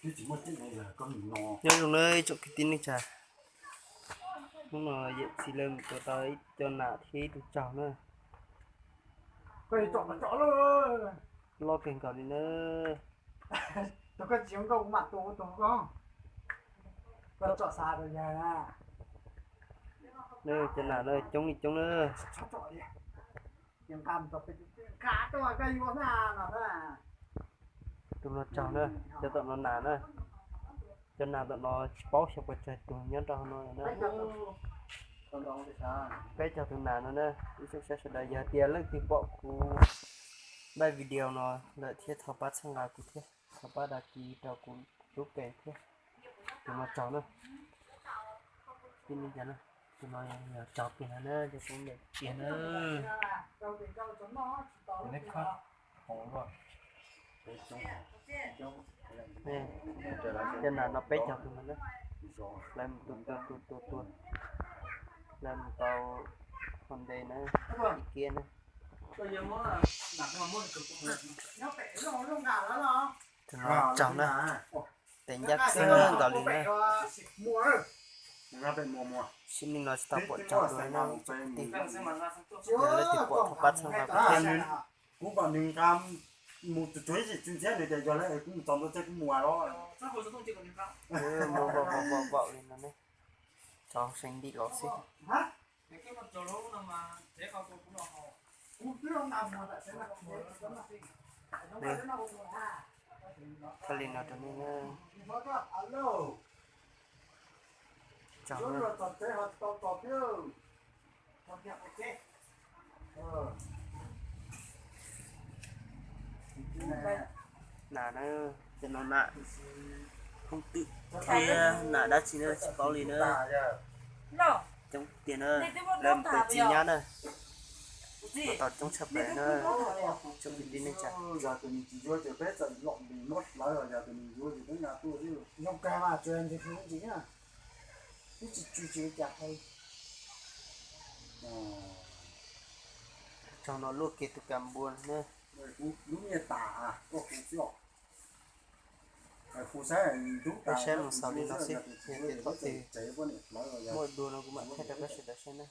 Nyob zoo na ib tsoom kwv tij neej tsa, hnub no yawm txiv lawv mus tua tau ib co nas thiab ib tug tsaug na. Loj kawg nkaus li na. Cov nas na coob li coob na. Tus no tsaug na, cov tom no nas na. Cov nas tom no tsis paub xyov puas tsawg tus nyob rau hauv no na. Peb caug tus nas no na. Ib tsoom saib sawv daws, yog tias leej twg pom kuv daim video no lawm thiab thov pab txhawb nqa kuv thiab, thov pab đăng ký rau kuv lub kênh thiab. Tus no tsaug na. Tib neeg cas na, tus no yog tsaug kiag na, cov kuv niam kiag na. Cov nas no peb caug tus no na. Lawv mus tua tua tua tua tua, lawv mus tau hov nte na, kiag na. Tus no tsaug na, tes ncaj xwb nkaus li na. Sim neej no tsis tau pom tsaug dua na ib tsoom kwv tij. Yog leej twg pom thov pab txhawb nqa kuv thiab. Kuv kom nws nqa mus tsuav ib txhia txi ntxhiab nws tias yog lawv kuv mus txog ntua txhia kuv mus los. Mus vaum vaum vaum li no ne, tso seev ntim los xwb. Thaij li no rau nej na. Tsaug na. Nas na, cov no nas phoob twm thiab nas dab tsi na tsis paub li na. Coob tiag na, lawv mus tua txiv nyab na. Tua tau coob tshaj plaws na. Tsoom kwv tij neej tsa, yog tus nws tsis yuav ces peb txawm lom ntis muab hlawv, yog tus nws yuav ces peb nqa tuaj xwb. Zoo kawg mas, tsuas yog ntshe ntsis na, twb tsis tsw tsis ua cas hais. Tsaug no luaj kiag tus kas npua na. Lub nyiaj tas koj hu xwb os. Hu saib ntub tas, saib mus xaus li no xwb, yog tias thaum twg muaj dua no kuv mam thaij rau peb sawv daws saib na.